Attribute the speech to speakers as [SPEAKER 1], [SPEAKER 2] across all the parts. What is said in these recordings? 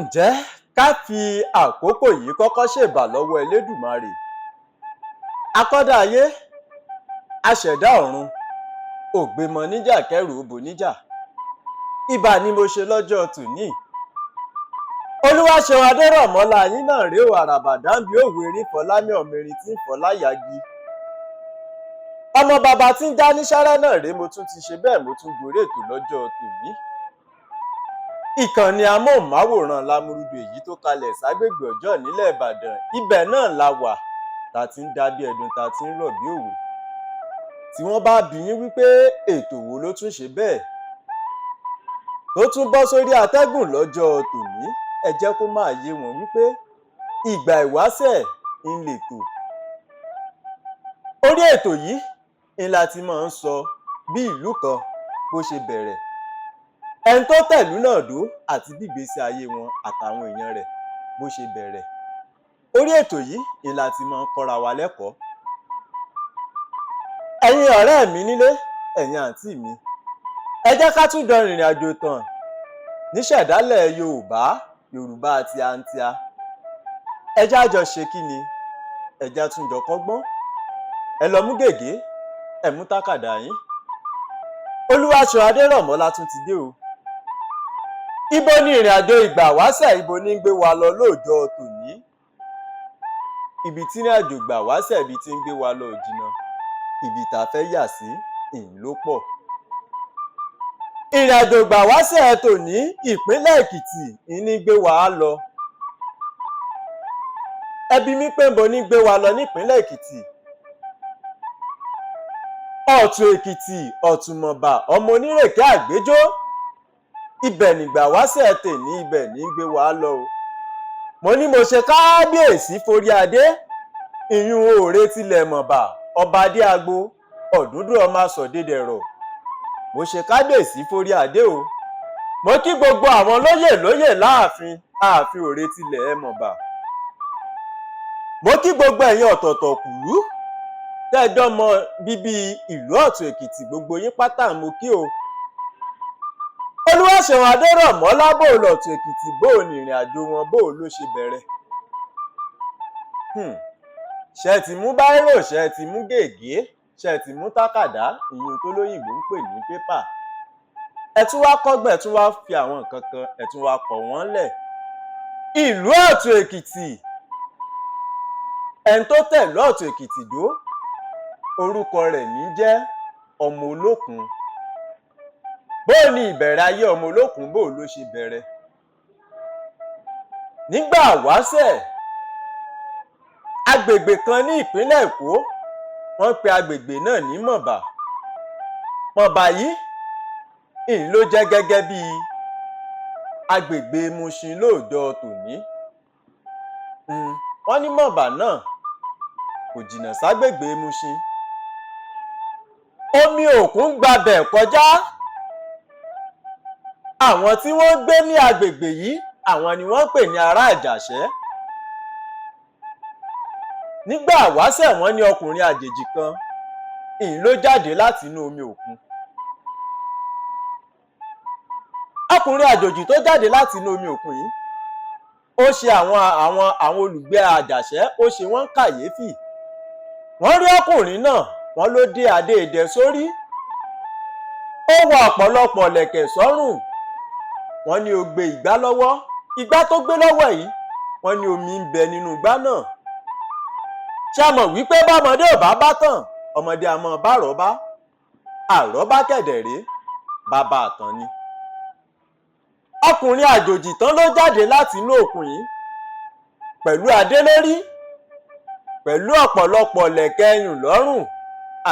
[SPEAKER 1] Ǹjẹ́ ká fi àkókò yìí kọ́kọ́ ṣèbà lọ́wọ́ Elédùmarè, akọ́dá ayé, aṣẹ̀dá ọ̀run, ògbémọ níjà kẹ́rù ó boníjà. Ìbà ni mo ṣe lọ́jọ́ tòní. Olúwaṣeun Adérọ̀mọ́lá yín náà rèé o, àràbàdáǹbí òwò erin fọlámi ọmọ erin tí ń fọlá yagi. Ọmọ bàbá tí ń já níṣẹ́rẹ́ náà rèé, mo tún ti ṣe bẹ́ẹ̀, mo tún gorí ètò lọ́jọ́ tòní. Ìkànnì amóhùnmáwòrán Lámúrúdu èyí tó kalẹ̀ ságbègbè Ọjọ́ nílẹ̀ Ìbàdàn, ibẹ̀ náà la wà tá a ti ń dá bí ẹdun, tá a ti ń rọ̀ bí òwe. Tí wọ́n bá bi yín wípé ètò wo ló tún ṣe bẹ́ẹ̀ tó tún bọ́ sórí atẹ́gùn lọ́jọ́ tòní, ẹ jẹ́ kó máa yé wọn wípé Ìgbà Ìwáṣẹ̀ ń lètò. Orí ètò yìí ń la ti máa ń sọ bí ìlú kan bó ṣe bẹ̀rẹ̀, ẹni tó tẹ̀lú náà dó, àti bí ìgbésí ayé wọn àtàwọn èèyàn rẹ̀ bó ṣe bẹ̀rẹ̀. Orí ètò yìí ń la ti máa ń kọ́ra wa lẹ́kọ̀ọ́. Ẹ̀yin ọ̀rẹ́ mi nílé, ẹ̀yin àǹtí mi, ẹ jẹ́ ká tún jọ rìnrìn àjò tàn níṣẹ̀dálẹ̀ Yorùbá, Yorùbá tíantíá. Ẹ jẹ́ á jọ ṣe kí ni? Ẹ jẹ́ á tún jọ kọ́gbọ́n. Ẹ lọ mú gègé, ẹ mú tákàdá yín. Olúwaṣeun Adérọ̀mọ́lá tún ti dé o. Ibo ni ìrìn àjò ìgbà wáṣẹ̀, ibo ní ń gbé wa lọ lóòjọ́ tòní? Ibi tí ìrìn àjò ìgbà wáṣẹ̀, ibi tí ń gbé wa lọ ò jìnnà, ibi tá a fẹ́ yà sí ìhín ló pọ̀. Ìrìn àjò ìgbà wáṣẹ̀ tòní, ìpínlẹ̀ Èkìtì ní gbé wa lọ. Ẹ bi mí pé ńbo ní gbé wa lọ nípínlẹ̀ Èkìtì? Ọ̀tún Èkìtì, Ọ̀túnmọ̀bà, ọmọ onírèké àgbéjó, ibẹ̀ nìgbà wáṣẹ̀ tèní, ibẹ̀ ní gbé wa lọ o. Mo ní mo ṣe káábíyèsí forí adé, ìyún òòrè tilẹ̀ mọ̀bà, ọba adé agbo ọ̀dúndún, ọmọ asọ̀dédẹ̀rọ̀. Mo ṣe kábíyèsí forí adé o. Mo kí gbogbo àwọn lóyè lóyè láàfin, ààfin òre tilẹ̀ ẹ mọ̀bà. Mo kí gbogbo ẹ̀yin ọ̀tọ̀ọ̀tọ̀ kùlú tẹ́jọ́ mọ bíbí ìlú Ọ̀tún Èkìtì, gbogbo yín pátá mo kí o. Olúwaṣeun Adérọ̀mọ́lá, bó o lọ̀tún Èkìtì, bó o ní ìrìn àjò wọn, bó o ló ṣe bẹ̀rẹ̀? Ṣé ẹ ti mú báírò? Ṣé ẹ ti mú gègé? Ṣé ẹ ti mú tákàdá, ìyún tó lóyìnbó ń pè ní pépà? Ẹ tún wá kọ́gbọ́n, ẹ tún wá fi àwọn nǹkan kan, ẹ tún wá kọ wọ́n lẹ̀. Ìlú Ọ̀tún Èkìtì, ẹni tó tẹ̀lú Ọ̀tún Èkìtì dó, orúkọ rẹ̀ ní jẹ́ Ọmọ Olókun. Bó o ní ìbẹ̀rẹ̀ ayé Ọmọ Olókun, bó o ló ṣe bẹ̀rẹ̀? Nígbà wáṣẹ̀, agbègbè kan ní ìpínlẹ̀ Èkó, wọ́n pe agbègbè náà ní Mọ̀bà. Mọ̀bà yìí ìyìn ló jẹ́ gẹ́gẹ́ bí agbègbè Mushin lóòjọ́ tòní. Wọ́n ní Mọ̀bà náà kò jìnnà ságbègbè Mushin. Omi òkun gbabẹ̀ kọjá. Àwọn tí wọ́n ń gbé ní agbègbè yìí, àwọn ni wọ́n ń pè ní ará Àjàṣẹ́. Nígbà wáṣẹ̀, wọ́n ní ọkùnrin àjèjì kan ìyìn ló jáde láti inú omi òkun. Ọkùnrin àjòjì tó jáde láti inú omi òkun yìí, ó ṣe àwọn olùgbé Àjàṣẹ́, ó ṣe wọ́n kàyéfì. Wọ́n rí ọkùnrin náà, wọ́n ló dé adé idẹ sórí, ó wọ ọ̀pọ̀lọpọ̀ lẹ̀kẹ̀ sọ́rùn. Wọ́n ní ó gbé igbá lọ́wọ́. Igbá tó gbé lọ́wọ́ yìí, wọ́n ní omi ń bẹ nínú igbá náà. Ṣé a mọ̀ wípé bọ́mọdé ò bá bá tàn, ọmọdé a mọ̀ bá àrọ́bá? Àrọ́bá kẹ̀dẹ̀ rèé, bàbá àtàn ni. Ọkùnrin àjòjì tán ló jáde láti inú òkun yìí pẹ̀lú adé lórí, pẹ̀lú ọ̀pọ̀lọpọ̀ lẹ̀kẹ̀ ẹyùn lọ́rùn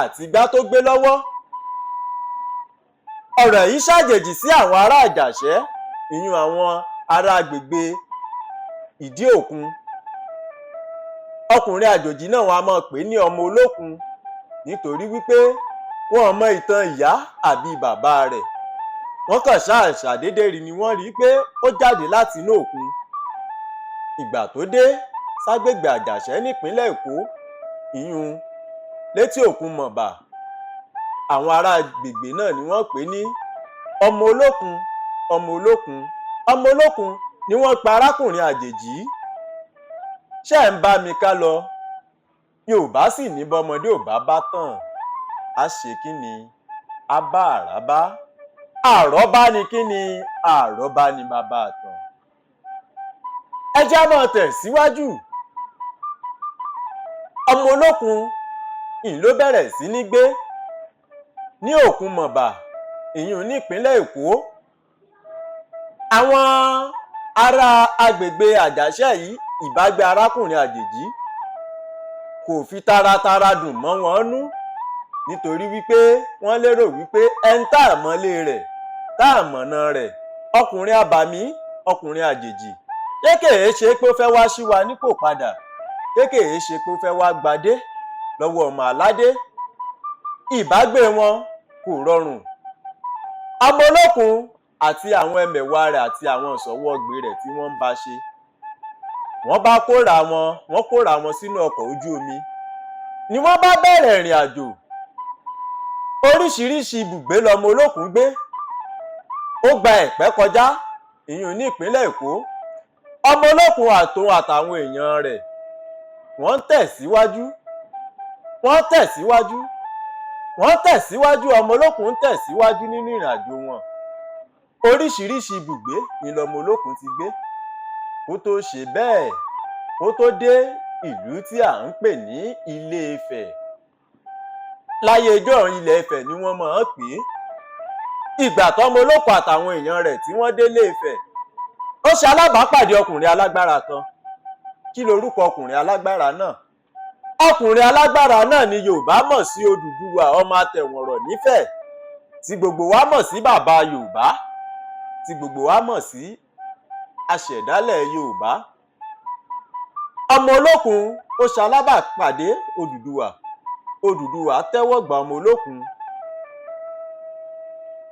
[SPEAKER 1] àti igbá tó gbé lọ́wọ́. Ọ̀rọ̀ yìí ṣàjèjì sí àwọn ará Àjàṣẹ́, ìyún àwọn ará agbègbè ìdí òkun. Ọkùnrin àjòjì náà, wọn a máa pè ní Ọmọ Olókun, nítorí wípé wọn ò mọ ìtàn ìyá àbí bàbá rẹ̀. Wọ́n kàn ṣáà ṣàdédé rí ni wọ́n rí i pé ó jáde láti inú òkun. Ìgbà tó dé ságbègbè Àjàṣẹ́ nípínlẹ̀ Èkó, ìyún létí òkun Mọ̀bà, àwọn ará agbègbè náà ni wọ́n pè ní Ọmọ Olókun, Ọmọ Olókun, Ọmọ Olókun. Ni wọ́n pa arákùnrin àjèjì. Ṣé ẹ̀ ń bá mi ká lọ? Yorùbá sì ní bọ́mọdé ò bá bá tàn, á ṣe kí ni? Á bá àràbá. Àrọ́bá ni kí ni? Àrọ́bá ni bàbá àtàn. Ẹ já máa tẹ̀ síwájú. Ọmọ Olókun ìyìn ló bẹ̀rẹ̀ sí ní gbé ní Òkun Mọ̀bà, ìyún nípínlẹ̀ Èkó. Àwọn ará agbègbè Àjàṣẹ́ yìí, ìbágbé arákùnrin àjèjì kò fi taratara dùn mọ́ wọn nú, nítorí wípé wọ́n lérò wípé ẹni tá a mọ̀lé rẹ̀, tá a mọ̀nà rẹ̀, ọkùnrin abàmì, ọkùnrin àjèjì, ṣé kèé ṣe pé ó fẹ́ wá sí wa nípò padà? Ṣé kèé ṣe pé ó fẹ́ wá gbadé lọ́wọ́ ọmọ aládé? Ìbágbé wọn kò rọrùn. Ọmọ Olókun àti àwọn ẹmẹ̀wà rẹ̀ àti àwọn ìsọwọ́gbé rẹ̀ tí wọ́n ń bá ṣe, wọ́n bá kóra wọn, wọ́n kóra wọn sínú ọkọ̀ ojú omi ni wọ́n bá bẹ̀rẹ̀ ìrìn àjò. Oríṣiríṣi ibùgbé lọmọ Olókun gbé. Ó gba Ẹ̀pẹ́ kọjá, ìyún ní ìpínlẹ̀ Èkó. Ọmọ Olókun àtòun àtàwọn èèyàn rẹ̀, wọ́n ń tẹ̀síwájú, wọ́n tẹ̀síwájú, wọ́n tẹ̀síwájú. Ọmọ Olókun ń tẹ̀síwájú nínú ìrìn àjò wọn. Oríṣiríṣi ibùgbé ni lọmọ Olókun ti gbé kó tó ṣe bẹ́ẹ̀, kó tó dé ìlú tí à ń pè ní Ilé Ifẹ̀. Láyé ijọ́, Ilẹ̀ Ifẹ̀ ni wọ́n máa ń pè é. Ìgbà tọ́mọ Olókun àtàwọn èèyàn rẹ̀ tí wọ́n délé Ifẹ̀, ó ṣe alábàápàdé ọkùnrin alágbára kan. Kí lorúkọ ọkùnrin alágbára náà? Ọkùnrin alágbára náà ni Yorùbá mọ̀ sí Odùduwà, ọmọ àtẹ̀wọ̀nrọ̀ nífẹ̀ẹ́, tí gbogbo wa mọ̀ sí bàbá Yorùbá, tí gbogbo wa mọ̀ sí aṣẹ̀dálẹ̀ Yorùbá. Ọmọ Olókun ó ṣe alábàápàdé Odùduwà. Odùduwà tẹ́wọ́ gbà ọmọ Olókun.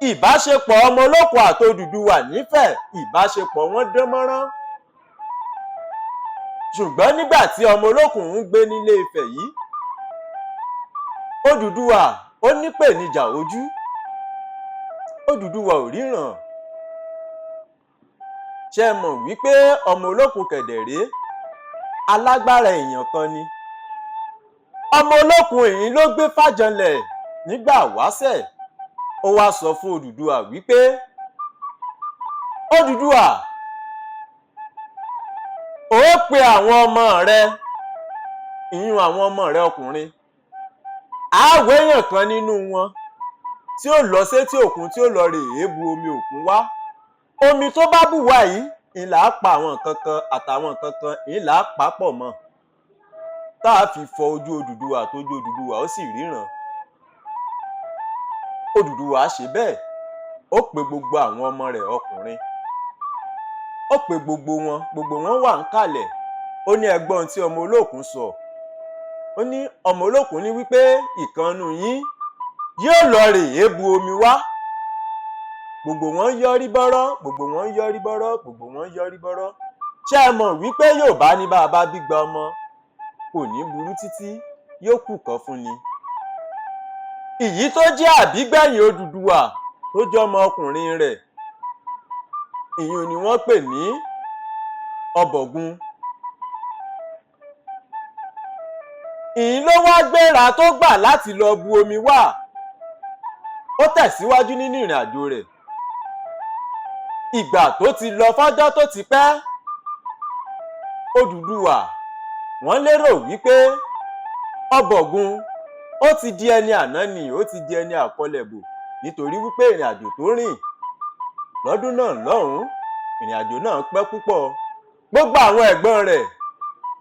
[SPEAKER 1] Ìbáṣepọ̀ ọmọ Olókun àti Odùduwà nífẹ̀ẹ́, ìbáṣepọ̀ wọn dán mọ́rán. Ṣùgbọ́n nígbà tí ọmọ Olókun ń gbé nílé Ifẹ̀ yìí, Odùduwà ó nípèníjà ojú. Odùduwà ò ríran. Ṣé ẹ mọ̀ wípé ọmọ Olókun kẹ̀dẹ̀rẹ́, alágbára èèyàn kan ni? Ọmọ Olókun èyí ló gbé fàjànlẹ̀ nígbà wáṣẹ̀. Ó wá sọ fún Odùduwà wípé, "Odùduwà, ó pe àwọn ọmọ rẹ, ìyún àwọn ọmọ rẹ ọkùnrin, àwọ̀ èèyàn kan nínú wọn tí ó lọ sétí òkun, tí ó lọ rèé bu omi òkun wá. Omi tó bá bù wá yìí ìlà á pa àwọn nǹkan kan àtàwọn nǹkan kan, ìlà á pa pọ̀ mọ́, tá a fi fọ ojú Odùduwà, tójú Odùduwà ó sì ríran." Odùduwà ṣe bẹ́ẹ̀. Ó pe gbogbo àwọn ọmọ rẹ̀ ọkùnrin, ó pe gbogbo wọn. Gbogbo wọn wà ń kalẹ̀. Ó ní, "Ẹgbọ́n tí ọmọ Olókun sọ." Ó ní ọmọ Olókun ní wípé ìkànnù yín yóò lọ rèé bu omi wá. Gbogbo wọn yọrí bọ́rọ́, gbogbo wọn yọrí bọ́rọ́, gbogbo wọn yọrí bọ́rọ́. Ṣé ẹ mọ̀ wípé Yorùbá ní bá a bá bí gba ọmọ, kò ní burú títí, yóò kù kọ́ fún ni? Ìyí tó jẹ́ àbígbẹ̀yìn Odùduwà, tó jẹ́ ọmọ ọkùnrin rẹ̀, ìyún ni wọ́n pè ní Ọbọ̀gun. Ìyìn ló wá gbéra tó gbà láti lọ bu omi wá. Ó tẹ̀síwájú nínú ìrìn àjò rẹ̀. Ìgbà tó ti lọ fọ́jọ́ tó ti pẹ́, Odùduwà, wọ́n lérò wípé Ọbọ̀gun ó ti di ẹni àná ni, ó ti di ẹni àkọlẹ̀bò, nítorí wípé ìrìn àjò tó rìn lọ́dún náà lọ́hùn-ún, ìrìn àjò náà pẹ́ púpọ̀. Gbogbo àwọn ẹ̀gbọ́n rẹ̀,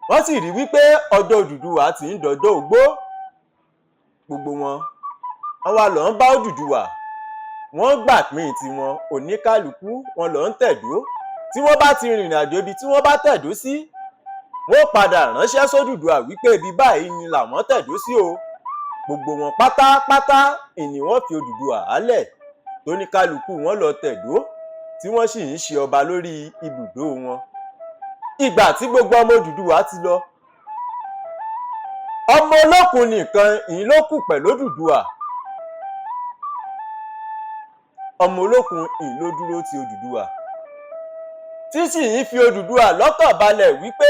[SPEAKER 1] wọ́n sì rí wípé ọjọ́ Odùduwà ti ń dọjọ́ ogbó. Gbogbo wọn, wọ́n wá lọ ń bá Odùduwà, wọ́n gbà pín tiwọn. Oníkálukú wọn lọ ń tẹ̀dó. Tí wọ́n bá ti rìnrìn àjò, ibi tí wọ́n bá tẹ̀dó sí, wọ́n padà ránṣẹ́ sódùduwà wípé ibi báyìí ni làwọn tẹ̀dó sí o. Gbogbo wọn pátápátá ìní wọ́n fi Odùduwà hálẹ̀, tóníkálukú wọn lọ tẹ̀dó, tí wọ́n sì ń ṣe ọba lórí ibùdó wọn. Ìgbà tí gbogbo ọmọ Odùduwà ti lọ, ọmọ Olókun nìkan ìyín ló kù pẹ̀lú Odùduwà. Ọmọ Olókun ìyín ló dúró ti Odùduwà. Tí sì ń fi Odùduwà lọ́kàn balẹ̀ wípé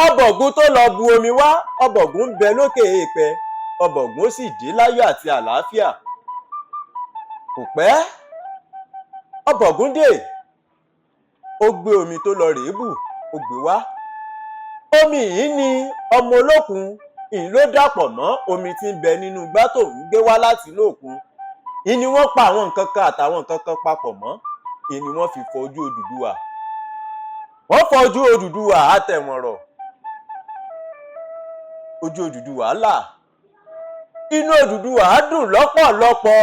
[SPEAKER 1] Ọbọ̀gún tó lọ bu omi wá, Ọbọ̀gún ń bẹ lókè èèpẹ̀, Ọbọ̀gún ó sì dé láyọ̀ àti àlàáfíà. Kò pẹ́, Ọbọ̀gún dé, ó gbé omi tó lọ rèé bù, ó gbé wá. Omi yìí ni ọmọ olókun ìyìn ló dàpọ̀ mọ́ omi tí ń bẹ nínú igbá tó ń gbé wá láti inú òkun. Ìyìn ni wọ́n pa àwọn nǹkan kan àtàwọn nǹkan kan papọ̀ mọ́, ìyìn ni wọ́n fi fọ ojú Odùduwà. Wọ́n fọ ojú Odùduwà àtẹ̀wọ̀nrọ̀, ojú Odùduwà là, inú Odùduwà dùn lọ́pọ̀lọpọ̀.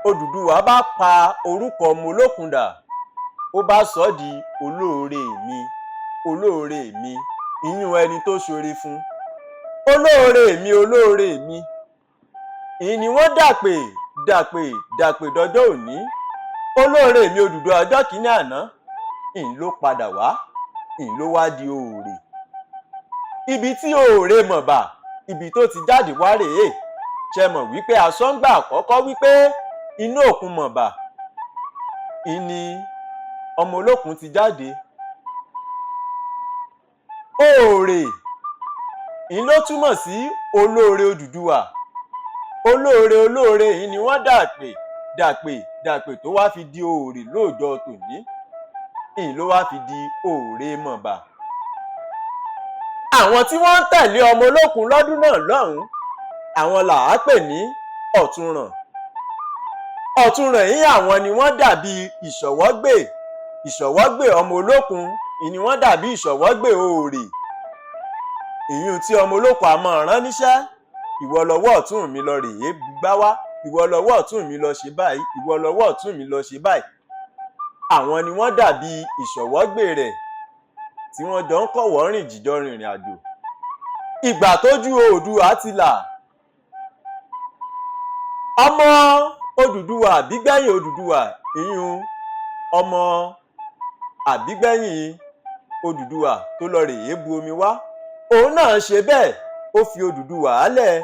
[SPEAKER 1] Odùduwà bá pa orúkọ ọmọ olókun dà, ó bá sọ ọ́ di olóore mi, olóore mi, ìyún ẹni tó ṣoore fún, olóore mi, olóore mi. Ìyìn ni wọ́n dàpè dàpè dàpè dọjọ́ òní, olóore mi Odùduwà ọjọ́ kìíní àná. Ìyìn ló padà wá, ìyìn ló wá di Oòrè. Ibi tí Oòrè Mọ̀bà, ibi tó ti jáde wá rèé. Ṣe mọ̀ wípé asọ́ngbà àkọ́kọ́ wípé inú òkun Mọ̀bà ìní ọmọ olókun ti jáde. Oòrè ìyìn ló túmọ̀ sí olóore Odùduwà, olóore, olóore. Yìí ni wọ́n dàpè dàpè dàpè tó wá fi di Oòrè lóòjọ́ tòní. Ìyìn ló wá fi di Oòrè Mọ̀bà. Àwọn tí wọ́n ń tẹ̀lé ọmọ olókun lọ́dún náà lọ́hùn-ún, àwọn là á pè ní Ọ̀túnràn. Ọ̀túnràn yìí, àwọn ni wọ́n dàbí ìṣọ̀wọ́gbè, ìṣọ̀wọ́gbè ọmọ olókun yìí ni wọ́n dàbí ìṣọ̀wọ́gbè Oòrè, ìyún tí ọmọ olókun àmọ́ rán níṣẹ́: ìwọ lọ́wọ́ ọ̀tún mi, lọ rèé gbá wá; ìwọ lọ́wọ́ ọ̀tún mi, lọ ṣe báyìí; ìwọ lọ́wọ́ ọ̀tún mi, lọ ṣe báyìí. Àwọn ni wọ́n dàbí ìṣọ̀wọ́gbè rẹ̀ tí wọ́n jọ ń kọ̀wọ́ rìn, jìjọ rìnrìn àjò. Ìgbà tójú Oòduà ti là, ọmọ Odùduwà àbígbẹ̀yìn Odùduwà, ìyún ọmọ àbígbẹ̀yìn Odùduwà tó lọ rèé bu omi wá, òun náà ṣe bẹ́ẹ̀, ó fi Odùduwà lẹ̀.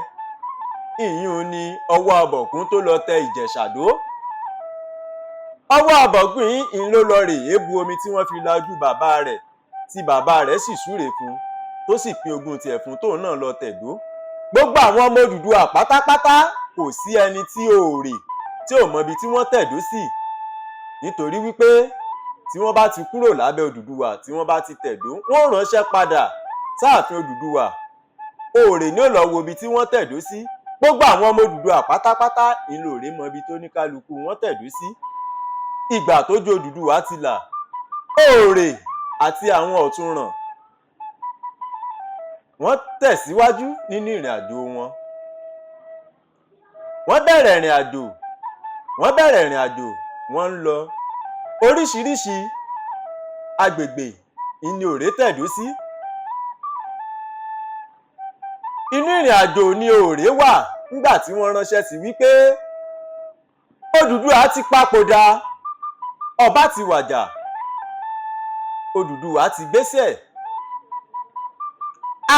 [SPEAKER 1] Ìyún ni ọwọ́ Ọbọ̀kún tó lọ tẹ Ìjẹ̀ṣàdó. Ọwọ́ Ọbọ̀kún yìí ń ló lọ rèé bu omi tí wọ́n fi la ojú bàbá rẹ̀, tí bàbá rẹ̀ sì súre fún, tó sì pín ogún tiẹ̀ fún, tóun náà lọ tẹ̀dó. Gbogbo àwọn ọmọ Odùduwà pátápátá, kò sí ẹni tí Oòrè tí ò mọbi tí wọ́n tẹ̀dó sí, nítorí wípé tí wọ́n bá ti kúrò lábẹ́ Odùduwà, tí wọ́n bá ti tẹ̀dó, wọ́n ó ránṣẹ́ padà sáàfin Odùduwà. Oòrè ní ó lọ wo ibi tí wọ́n tẹ̀dó sí. Gbogbo àwọn ọmọ Odùduwà pátápátá ìlú Òrè mọ ibi tó ní kálukú wọn tẹ̀dó sí. Ìgbà tójú Odùduwà ti là, Oòrè àti àwọn Ọ̀túnràn, wọ́n tẹ̀síwájú nínú ìrìn àjò wọn. Wọ́n bẹ̀rẹ̀ ìrìn àjò, wọ́n bẹ̀rẹ̀ ìrìn àjò, wọ́n ń lọ oríṣiríṣi agbègbè ìní Òrè tẹ̀dó sí. Inú ìrìn àjò ni Òrè wà nígbà tí wọ́n ránṣẹ́ sí wípé Odùduwà ti papòdà, ọba ti wàjà, Odùduwà ti gbéṣẹ̀.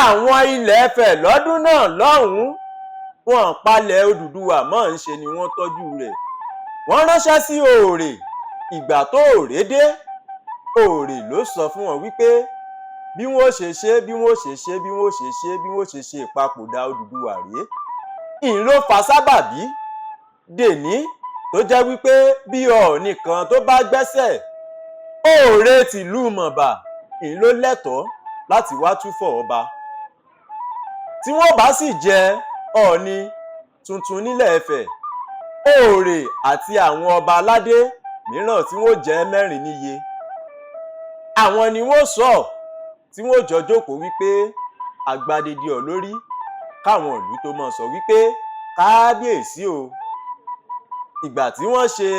[SPEAKER 1] Àwọn ilẹ̀ Ifẹ̀ lọ́dún náà lọ́hùn-ún, wọn palẹ̀ Odùduwà mọ́, ń ṣe ni wọ́n tọ́jú rẹ̀. Wọ́n ránṣẹ́ sí Òòrè. Ìgbà tó Òòrè dé, Òòrè ló sọ fún wọn wípé bí wọ́n ó ṣe ṣe, bí wọ́n ó ṣe ṣe, bí wọ́n ó ṣe ṣe, bí wọ́n ó ṣe ṣe ìpapòdà Odùduwà rèé. Ìyìn ló fa sábàbí dèní tó jẹ́ wípé bí Ọọ̀ni kan tó bá gbẹ́sẹ̀, Òòrè tìlú Mọ̀bà ìyìn ló lẹ́tọ̀ọ́ láti wá túfọ̀ ọba. Tí wọ́n bá sì jẹ Ọọ̀ni tuntun nílẹ̀ Ifẹ̀, Òòrè àti àwọn ọba aládé mìíràn tí wọ́n jẹ́ 4 níye, àwọn ni wọ́n sọ tí wọ́n jọ jókòó wípé àgbàdédé ọ̀ lórí, káwọn ìlú tó mọ̀ sọ wípé kábíyèsí o. Ìgbà tí wọ́n ṣe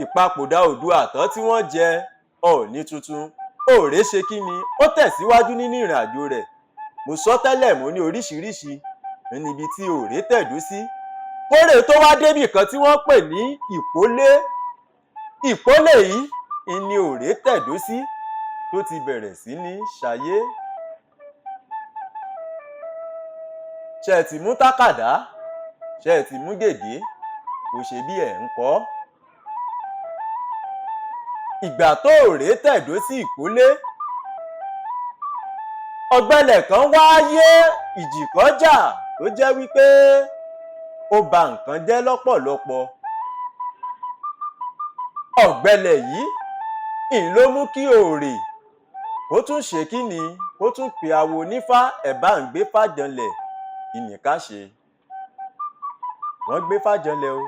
[SPEAKER 1] ìpapòdà Oòduà tán, tí wọ́n jẹ Ọọ̀ni tuntun, Òòrè ṣe kí ni? Ó tẹ̀síwájú nínú ìrìn àjò rẹ̀. Mo sọ tẹ́lẹ̀, mo ní oríṣiríṣi níbi tí Òòrè tẹ̀dó sí. Kórè tó wá débì kan tí wọ́n pè ní Ìpólé. Ìpólé yìí ni Òòrè tẹ̀dó sí tó ti bẹ̀rẹ̀ sí ní ṣayé. Ṣé ẹ ti mú tákàdá? Ṣé ẹ ti mú gègé? Kò ṣe bí ẹ̀ ń kọ́. Ìgbà tó Òrè tẹ̀dó sí Ìpólé, ọ̀gbẹlẹ̀ kan wáyé, ìjì kan jà tó jẹ́ wípé ó ba nǹkan jẹ́ lọ́pọ̀lọpọ̀. Ọ̀gbẹlẹ̀ yìí ìn ló mú kí Òrè kó tún ṣe kí ni, kó tún pe awo onífá, ẹ̀ bá ń gbé fàjànlẹ̀, kí ni ká ṣe? Wọ́n gbé fàjànlẹ̀ o.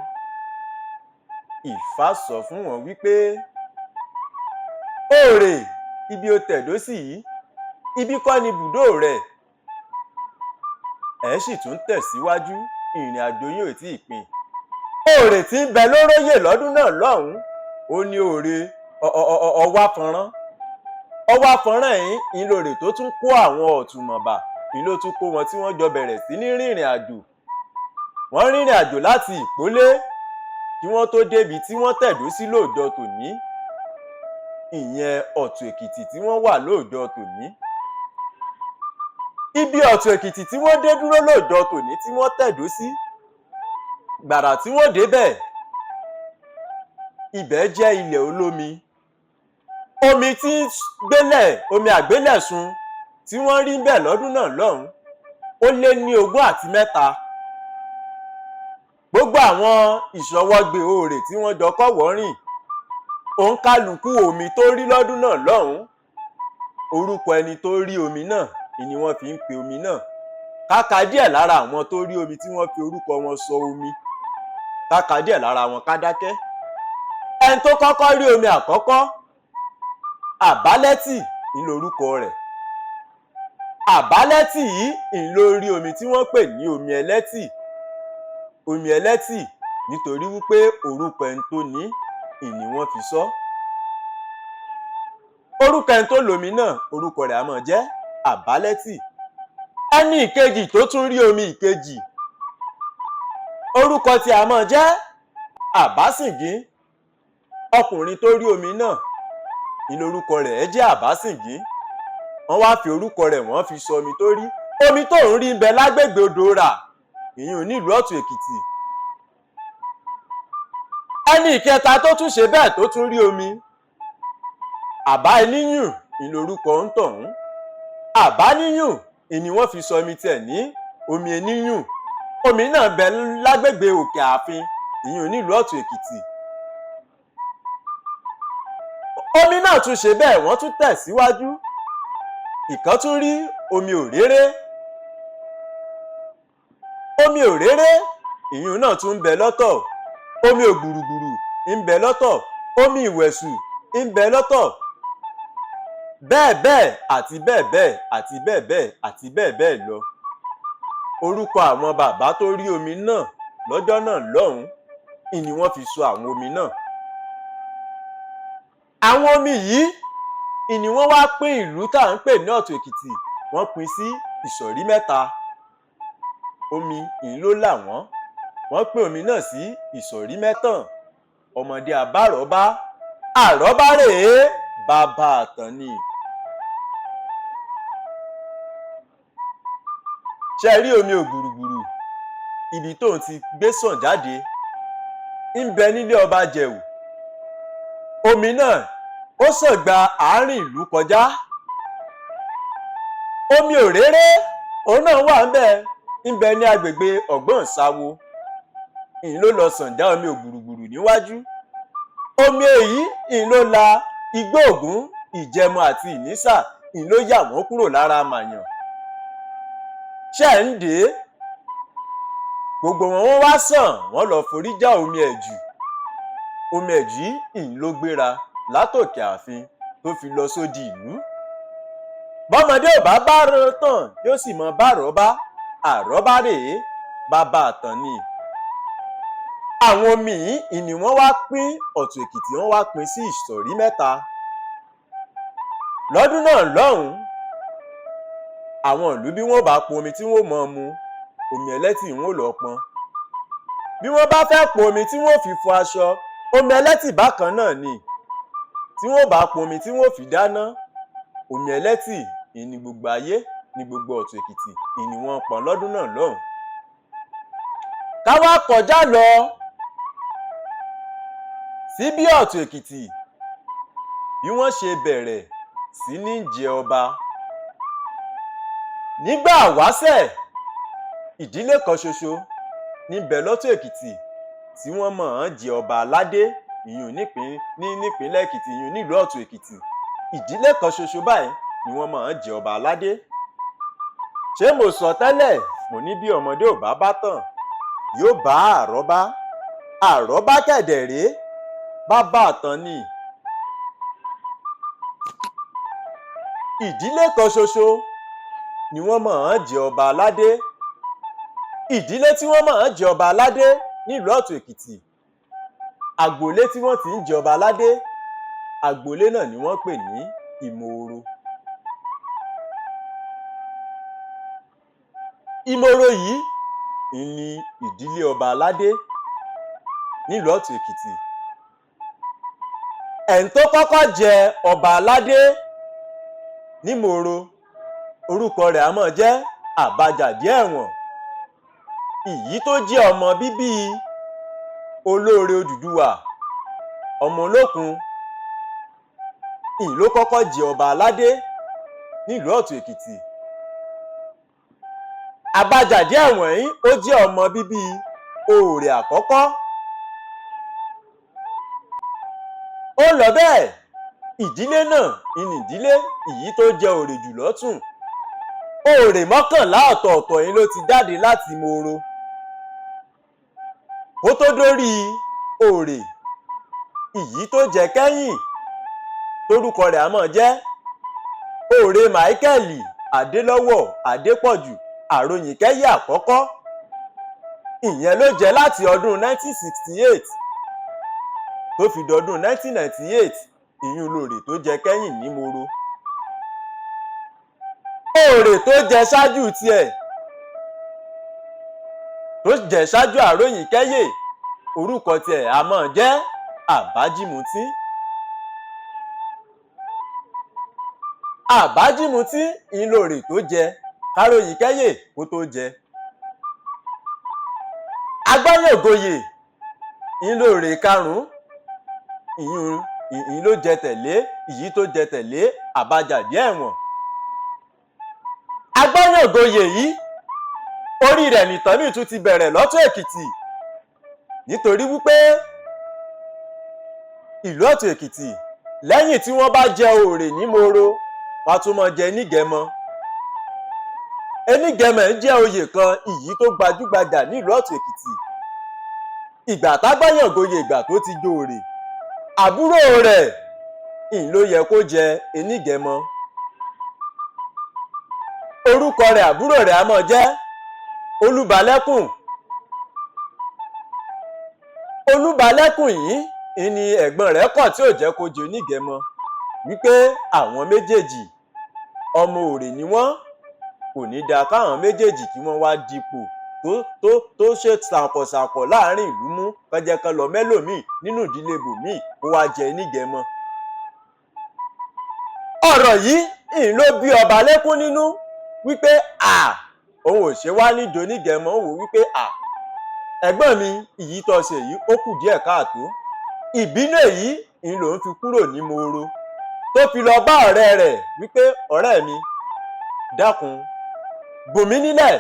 [SPEAKER 1] Ìfá sọ fún wọn wípé Òrè, ibi ó tẹ̀dó sí yìí, ibi kọ́ ni ibùdó rẹ̀, ẹ̀ sì tún tẹ̀síwájú, ìrìn àjò yín ò tí ì pin. Òrè tí ń bẹ lóróyè lọ́dún náà lọ́hùn-ún, ó ní Òrè ọwá fọ́nrán, ọwá fọ́nrán yìí ńlọrẹ tó tún kó àwọn ọ̀tùmọ̀bà ń ló tún kó wọn tí wọ́n jọ bẹ̀rẹ̀ sí ní rìnrìn àjò. Wọ́n rìnrìn àjò láti Ìpólé kí wọ́n tó débi tí wọ́n tẹ̀dó sí lóòjọ́ tòní, ìyẹn Ọ̀tún Èkìtì tí wọ́n wà lóòjọ́ tòní. Ibi Ọ̀tún Èkìtì tí wọ́n dé dúró lóòjọ́ tòní tí wọ́n tẹ̀dó sí, gbàrà tí wọ́n débẹ̀, ibẹ̀ jẹ́ ilẹ̀ olómi. Omi tí ń gbélẹ̀, omi àgbélẹ̀sun tí wọ́n rí bẹ̀ lọ́dún náà lọ́hùn-ún, ó lé ní 23. Gbogbo àwọn ìṣọwọ́gbé Òrè tí wọ́n jọ kọ́wọ̀ọ́ rìn, òǹkálukú omi tó rí lọ́dún náà lọ́hùn-ún, orúkọ ẹni tó rí omi náà ni wọ́n fi ń pe omi náà. Káka díẹ̀ lára àwọn tó rí omi tí wọ́n fi orúkọ wọn sọ omi, káka díẹ̀ lára wọn ká dákẹ́. Ẹni tó kọ́kọ́ rí omi àkọ́kọ́, Àbálẹ́tì ń lorúkọ rẹ̀. Àbálẹ́tì yìí ń ló rí omi tí wọ́n pè ní omi ẹlẹ́tì. Omi ẹlẹ́tì nítorí wípé orúkọ ẹni tó ní ìní wọ́n fi sọ. Orúkọ ẹni tó lomi náà, orúkọ rẹ̀ á máa jẹ́ Àbálẹ́tì. Ẹni ìkejì tó tún rí omi ìkejì, orúkọ tí a máa jẹ́ Àbásìngín. Ọkùnrin tó rí omi náà ní lorúkọ rẹ̀ jẹ́ Àbásìngín. Wọ́n wá fi orúkọ rẹ̀, wọ́n fi sọ omi tó rí. Omi tó ń rí ń bẹ lágbègbè odò rà, ìyún nílùú Ọ̀tún Èkìtì. Ẹni ìkẹta tó tún ṣe bẹ́ẹ̀ tó tún rí omi, Àbá Eníyùn ní lorúkọ ń tọ̀hún. Àbá Níyùn ìní wọ́n fi sọ omi tiẹ̀ ní omi Eníyùn. Omi náà bẹ lágbègbè Òkè Ààfin, ìyún nílùú Ọ̀tún Èkìtì. Omi náà tún ṣe bẹ́ẹ̀, wọ́n tún tẹ̀síwájú. Ìkan tún rí omi Òréré. Omi Òréré ìyún náà tún ń bẹ lọ́tọ̀. Omi Ògbùrùgbùrù ń bẹ lọ́tọ̀. Omi Ìwẹ̀sù ń bẹ lọ́tọ̀. Bẹ́ẹ̀ bẹ́ẹ̀ àti bẹ́ẹ̀ bẹ́ẹ̀ àti bẹ́ẹ̀ bẹ́ẹ̀ àti bẹ́ẹ̀ bẹ́ẹ̀ lọ. Orúkọ àwọn bàbá tó rí omi náà lọ́jọ́ náà lọ́hùn-ún ìní wọ́n fi sọ àwọn omi náà. Àwọn omi yìí ìní wọ́n wá pín ìlú tá à ń pè ní Ọ̀tún Èkìtì, wọ́n pín sí ìsọ̀rí mẹ́ta. Omi ìní ló là wọ́n. Wọ́n pín omi náà sí ìsọ̀rí mẹ́tàn. Ọmọdé àbárọ̀bá, àrọ́bá rèé, bàbá àtàn ni. Ṣé ẹ rí omi Ògbùrùgbùrù, ibi tóun ti gbé sàn jáde ń bẹ nílé ọba Jẹ̀wù. Omi náà ó sàn gba àárín ìlú kọjá. Omi Òréré òun náà wà ń bẹ, ń bẹ ní agbègbè Ọ̀gbọ́nsáwo. Ìyìn ló lọ sàn já omi Ògbùrùgbùrù níwájú. Omi èyí ìyìn ló la Igbó Ògún, Ìjẹmọ àti Ìnísà, ìyìn ló yà wọ́n kúrò lára màyàn. Ṣé ẹ̀ ń dè é? Gbogbo wọn wọ́n wá sàn, wọ́n lọ forí já omi Ẹ̀jù. Omi Ẹ̀jù ìyìn ló gbéra látòkè ààfin tó fi lọ sódì ìlú. Bọ́mọdé ò bá bá tàn yóò sì mọ bá àrọ́bá. Àrọ́bá rèé, bàbá àtàn ni. Àwọn omi yìí ìní wọ́n wá pín Ọ̀tún Èkìtì, wọ́n wá pín sí ìsọ̀rí mẹ́ta. Lọ́dún náà lọ́hùn-ún, àwọn ìlú bí wọ́n bá pọn omi tí wọ́n mọ̀ mu, omi ẹlẹ́tì wọ́n lọ pọn. Bí wọ́n bá fẹ́ pọn omi tí wọ́n fi fọ aṣọ, omi ẹlẹ́tì bákan náà ni. Tí wọ́n bá pọn omi tí wọ́n fi dáná, omi ẹlẹ́tì ìní gbogbo ayé ní gbogbo Ọ̀tún Èkìtì ìní wọ́n pọn lọ́dún náà lọ́hùn-ún. Ká wá kọjá lọ sí bí Ọ̀tún Èkìtì Bí wọ́n ṣe bẹ̀rẹ̀ sí ní jẹ ọba. Nígbà wáṣẹ̀, ìdílé kan ṣoṣo níbẹ̀ lọ́tún Èkìtì tí wọ́n mọ̀ ọ́n jẹ ọba aládé, ìyún nípínlẹ̀ Èkìtì, ìyún nílùú Ọ̀tún Èkìtì. Ìdílé kan ṣoṣo báyìí ni wọ́n mọ̀ ọ́n jẹ ọba aládé. Ṣé mo sọ tẹ́lẹ̀, mo ní bí ọmọdé ò bá bá tàn, yóò bá àrọ́bá. Àrọ́bá kẹ̀dẹ̀ rèé, bàbá àtàn ni. Ìdílé kan ṣoṣo ni wọ́n mọ̀ ọ́n jẹ ọba aládé. Ìdílé tí wọ́n mọ̀ ọ́n jẹ ọba aládé nílùú Ọ̀tún Èkìtì, agboolé tí wọ́n ti ń jẹ ọba aládé, agboolé náà ni wọ́n pè ní Ìmòòrò. Ìmòòrò yìí ni ìdílé ọba aládé nílùú Ọ̀tún Èkìtì. Ẹni tó kọ́kọ́ jẹ ọba aládé nímòòrò, orúkọ rẹ̀ a máa jẹ́ Àbájáde Ẹ̀wọ̀n, ìyí tó jẹ́ ọmọ bíbí olóore Odùduwà, ọmọ olókun, ìyí ló kọ́kọ́ jẹ ọba aládé nílùú Ọ̀tún Èkìtì. Àbájáde Ẹ̀wọ̀n yìí, ó jẹ́ ọmọ bíbí Oòrè àkọ́kọ́. Ó lọ bẹ́ẹ̀, ìdílé náà ní ìdílé ìyí tó jẹ òrè jù lọ́tún. Òrè 11 ọ̀tọ̀ọ̀tọ̀ yìí ló ti jáde láti Mòòrò kó tó dórí òrè ìyí tó jẹ kẹ́yìn, torúkọ rẹ̀ á máa jẹ́ Òrè Máíkẹ́ẹ̀lì Adélọ́wọ̀ Adépọ̀jù Àròyìnkẹ́yè àkọ́kọ́. Ìyẹn ló jẹ́ láti ọdún 1968 tó fi dọdún 1998. Ìyún lòrè tó jẹ kẹ́yìn ní Mòòrò. Òrè tó jẹ ṣáájú tiẹ̀, tó jẹ ṣáájú Àròyìnkẹ́yè, orúkọ tiẹ̀ á máa jẹ́ Àbájímutí. Àbájímutí ìlòrè tó jẹ káròyìnkẹ́yè kó tó jẹ. Agbáyàngoyè ìlòrè karùn-ún, ìyún ìyún ló jẹ tẹ̀lé ìyí tó jẹ tẹ̀lé Àbájáde Ẹ̀wọ̀n. Agbáyàngoyè yìí, orí rẹ̀ nìtàn míì tún ti bẹ̀rẹ̀ lọ́tún Èkìtì, nítorí wípé ìlú Ọ̀tún Èkìtì, lẹ́yìn tí wọ́n bá jẹ òrè ní Mòòrò, wọ́n á tún máa jẹ Nígẹmọ. Enígẹmọ jẹ́ oyè kan ìyí tó gbajúgbajà nílùú Ọ̀tún Èkìtì. Ìgbà tágbáyàngoyè, ìgbà tó ti joòrè, àbúrò rẹ̀ ìyìn ló yẹ kó jẹ Enígẹmọ. Orúkọ rẹ̀, àbúrò rẹ̀ á máa jẹ́ Olúbalẹ́kùn. Olúbalẹ́kùn yìí ni ẹ̀gbọ́n rẹ̀ kọ̀ tí ò jẹ́ kó jẹ Onígẹmọ, wípé àwọn méjèèjì ọmọ òrè ni wọ́n, kò ní dáa káwọn méjèèjì kí wọ́n wá dipò tó tó tó ṣe ṣàkọ̀ṣàkọ̀ láàrin ìlú mú, kán jẹ́ kán lọ mẹ́lòmíì nínú ìdílé bòmíì kó wá jẹ Onígẹmọ. Ọ̀rọ̀ yìí ìyìn ló bí ọba lẹ́kún nínú wípé à òun ò ṣe wá níjó Onígẹmọ. Ó wò wípé à ẹ̀gbọ́n mi, ìyí tó ṣe yìí ó kù díẹ̀ káàtó. Ìbínú èyí ìyìn lòun fi kúrò ní Mòòrò, tó fi lọ bá ọ̀rẹ́ rẹ̀ wípé ọ̀rẹ́ mi, dákun bùn mí nílẹ̀,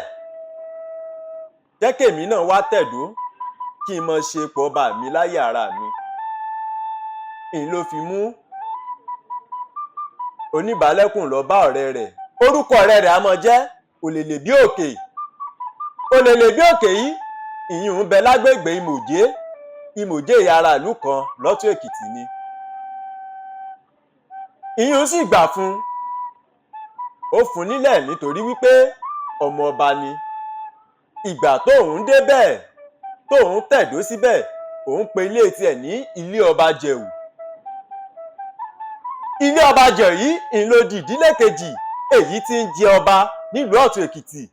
[SPEAKER 1] jẹ́ kèmí náà wá tẹ̀dó kí n mọ ṣe ipò ọba mi láyé ara mi. Ìyìn ló fi mú Oníbàálẹ̀kùn lọ bá ọ̀rẹ́ rẹ̀. Orúkọ ọ̀rẹ́ rẹ̀ á máa jẹ́ Òlèlè bí Òkè. Òlèlè bí Òkè yìí, ìyún ń bẹ lágbègbè Ìmòjé. Ìmòjé ara ìlú kan lọ́tún Èkìtì ni. Ìyún sì gbà fún un, ó fún un nílẹ̀ nítorí wípé ọmọ ọba ni. Ìgbà tóun débẹ̀, tóun tẹ̀dó síbẹ̀, òun pe ilé tiẹ̀ ní ilé ọba Jẹ̀wù. Ilé ọba Jẹ̀wù yìí ń ló di ìdílé kejì èyí tí ń jẹ ọba nílùú Ọ̀tún Èkìtì.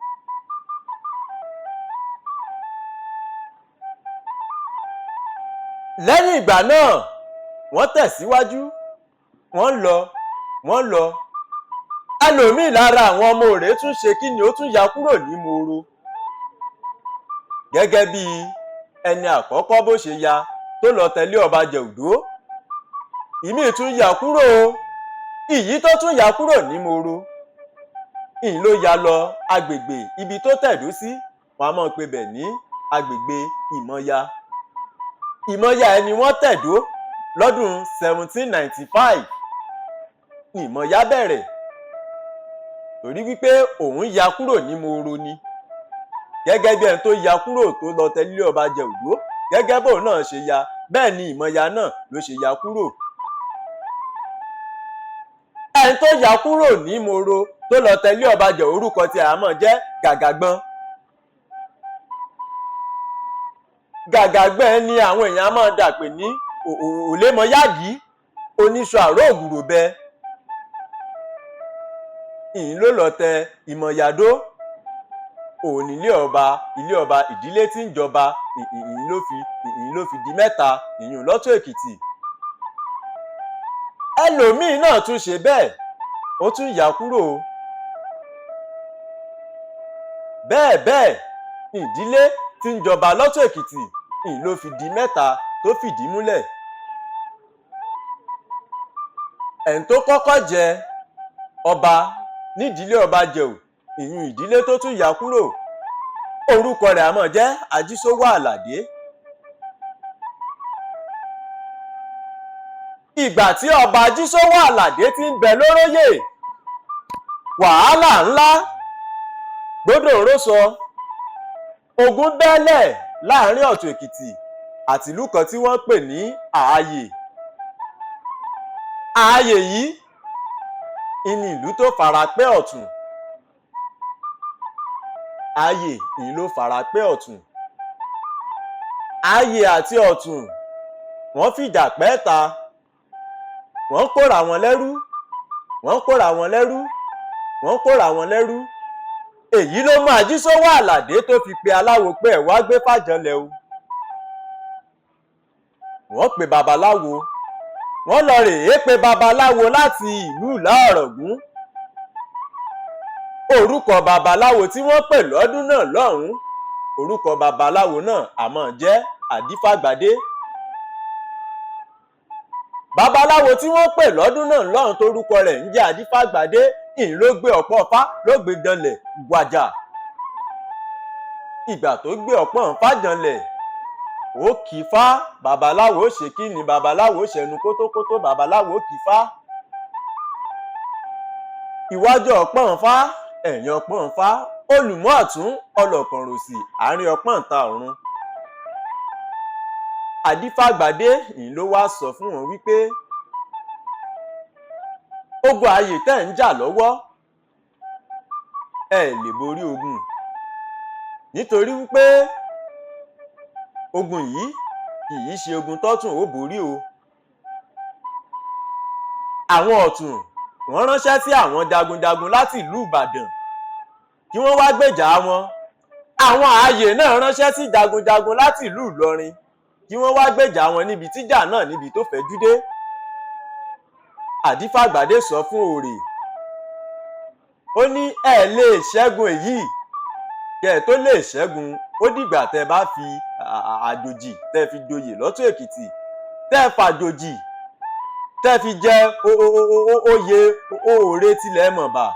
[SPEAKER 1] Lẹ́yìn ìgbà náà, wọ́n tẹ̀síwájú, wọ́n lọ, wọ́n lọ. Ẹlòmíì lára àwọn ọmọ òrè tún ṣe kí ni, ó tún ya kúrò ní Mòòrò gẹ́gẹ́ bí ẹni àkọ́kọ́ bó ṣe ya tó lọ tẹ̀lé ọba Jẹ̀wùdó. Ìmíì tún yà kúrò o. Ìyí tó tún yà kúrò ní Moro, ìyìn ló ya lọ agbègbè ibi tó tẹ̀dó sí, wọn a máa pe bẹ̀ ní agbègbè Ìmọ̀ya. Ìmọ̀ya ẹni wọ́n tẹ̀dó lọ́dún 1795 ní Ìmọ̀ya bẹ̀rẹ̀, torí wípé òun ya kúrò ní Moro ni, gẹ́gẹ́ bí ẹni tó ya kúrò tó lọ tẹ̀lé ọba jẹ Òdó. Gẹ́gẹ́ bóun náà ṣe ya, bẹ́ẹ̀ ni Ìmọ̀ya náà ló ṣe ya kúrò. Ẹni tó ya kúrò ní Moro tó lọ tẹ̀lé ọba jẹ, orúkọ tí a mọ̀ jẹ́ Gàgàgbọ́n. Gàgàgbọ́n ni àwọn èèyàn máa dàpè ní Òlémọyádìí, oníṣọ àrò ògùròbẹ. Ìyìn ló lọ tẹ Ìmọ̀yàdó, òun ní ilé ọba, ilé ọba ìdílé tí ń jọba. Ìyìn ló fi di mẹ́ta ìyún lọ́tún Èkìtì. Ẹlòmíín náà tún ṣe bẹ́ẹ̀, ó tún yà kúrò. Bẹ́ẹ̀ bẹ́ẹ̀, ìdílé tí ń jọba lọ́tún Èkìtì ìyìn ló fi di mẹ́ta tó fìdí múlẹ̀. Ẹni tó kọ́kọ́ jẹ ọba nídìílé ọba Jẹ̀ò, ìyún ìdílé tó tún yà kúrò, orúkọ rẹ̀ a máa jẹ́ Ajísówó Àlàdé. Ìgbà tí ọba Ajísówó Àlàdé ti ń bẹ lóróyè, wàhálà ńlá gbódòrò sọ, ogun bẹ́lẹ̀ láàrin Ọ̀tún Èkìtì àti ìlú kan tí wọ́n pè ní Ààyè. Ààyè yìí ìní ìlú tó fara pẹ́ Ọ̀tún. Ààyè ìní ló fara pẹ́ Ọ̀tún. Ààyè àti Ọ̀tún wọ́n fìjà pẹ́ ta, wọ́n kóra wọn lẹ́rú, wọ́n kóra wọn lẹ́rú, wọ́n kóra wọn lẹ́rú. Èyí ló mú Ajísówó Àlàdé tó fi pe aláwo pé ẹ̀ wá gbé fàjọlẹ̀ o. Wọ́n pe babaláwo, wọ́n lọ rèé pe babaláwo láti ìlú Ìlá Ọ̀ràngún. Orúkọ babaláwo tí wọ́n pè lọ́dún náà lọ́hùn-ún, orúkọ babaláwo náà àmọ́ jẹ́ Àdífàgbadé. Babaláwo tí wọ́n pè lọ́dún náà lọ́hùn-ún torúkọ rẹ̀ ń jẹ́ Àdífàgbadé, ìyìn ló gbé ọ̀pọ̀ Ifá ló gbé janlẹ̀ gbàjà. Ìgbà tó gbé ọ̀pọ̀ Ifá janlẹ̀, ó kì í fá. Babaláwo ṣe kí ni? Babaláwo ṣẹnu kótókótó, babaláwo kì í fá. Iwájú ọ̀pọ̀ Ifá, ẹ̀yìn ọ̀pọ̀ Ifá, olùmọ̀ ọ̀tún ọlọ́kànròsì, àárín ọpọ́n ìta ọ̀run. Àdífàgbadé ìyìn ló wá sọ fún wọn wípé ogun ààyè tẹ́ ń jà lọ́wọ́, ẹ lè borí ogun, nítorí wípé ogun yìí kì í ṣe ogun tọ́tún ó borí o. Àwọn Ọ̀tún wọ́n ránṣẹ́ sí àwọn jagunjagun láti ìlú Ìbàdàn kí wọ́n wá gbèjà wọn. Àwọn ààyè náà ránṣẹ́ sí jagunjagun láti ìlú Ìlọrin kí wọ́n wá gbèjà wọn níbi tíjà náà níbi tó fẹ̀jú dé. Àdífàgbadé sọ fún Òrè, ó ní ẹ lè ṣẹ́gun èyí, kẹ́ ẹ tó lè ṣẹ́gun ó dìgbà tẹ́ bá fi àjòjì tẹ́ fi joyè lọ́tún Èkìtì, tẹ́ fàjòjì tẹ́ fi jẹ oyè Òòrè tilẹ̀ Mọ̀bà,